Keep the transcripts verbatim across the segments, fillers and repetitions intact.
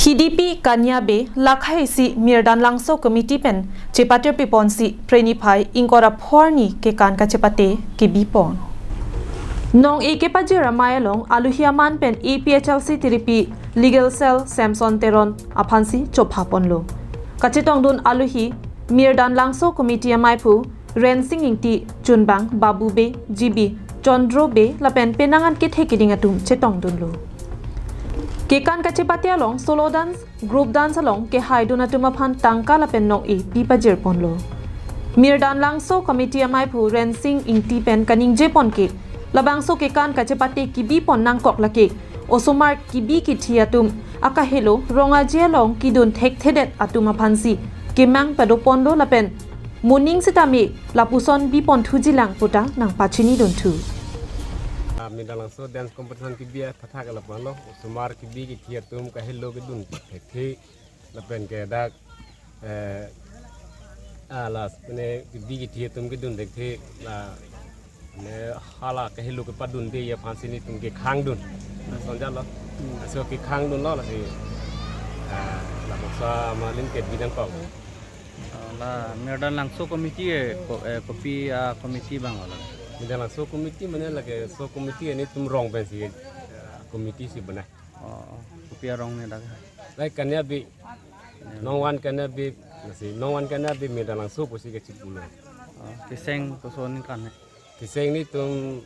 K D P Kanya Bey lakhaisi Mirdanlangso Committee pen chepatir piponsi Phre niphai ingkoi ra pho arni kekan kachepate kebipon. Nong-e kepajir amei along aluhi aman pen A P H L C tiripi Legal Cell Samson Teron aphansi chophaponlo. Kachetongdun aluhi Mirdanlangso Committee ameiphu Rensing Ingti, chunbang Babu Bey, G B, Chondro Bey lapen penang an kethe keding atum chetongdunlo. Kekan kachepate along solo dance, group dance along kehaidun atum aphan tangka lapen nong-e pipajirponlo. Mirdanlangso Committee ameiphu Rensing Ingti pen kaningjepon ke labangso kekan kachepate kebipon nangkok lake osomar kebi kethe atum akahelo rong-aje along kedun thekthedet atum aphansi kemang padoponlo lapen moning sitame lapuson biponthujilang puta nangpachinidunthu. Ah, Mirdanlangso dance competition kebi athathak lapulo, osomar kebi kethe atum kahelo kedun thekthe lapen ke dak, eh, ah, la mane kebi kethe atum kedun thekthe la mane hala kahelo kepadunde aphansi netum kekhangdun. Lason jalo. Laso kekhangdunlo lasi, ah, labangso amalin kebi nangkok. Oh, la Mirdanlangso Committee, eh, ko-, eh, kopi a committee abang la? Mirdanlangso Committee mane lake so committee netum rong pensi, eh, committee si bana. Oh, oh. Kopi arong ne dak? Like Kanya Bey, nong van Kanya Bey, lasi nong van Kanya Bey Mirdanlangso pusi kechipulo. Oh, keseng koson ningkan he? Keseng netum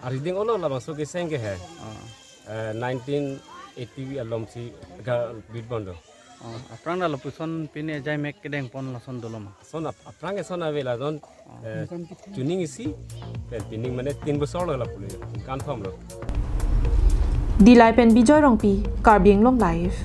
arideng olo labangso keseng ke he. Oh. Eh, nineteen eighty alomsi ga bitbon do. Oh, aphrang dak lapuson pine jaimek kedengpon lason dolo ma? Son ap-, aphrang ke son ave la don, eh, chuning isi, pen pining mane tin bosor lo lapulo, kan thomlo. Dillai pen Bijoy Rongpi, Karbi Anglong Live.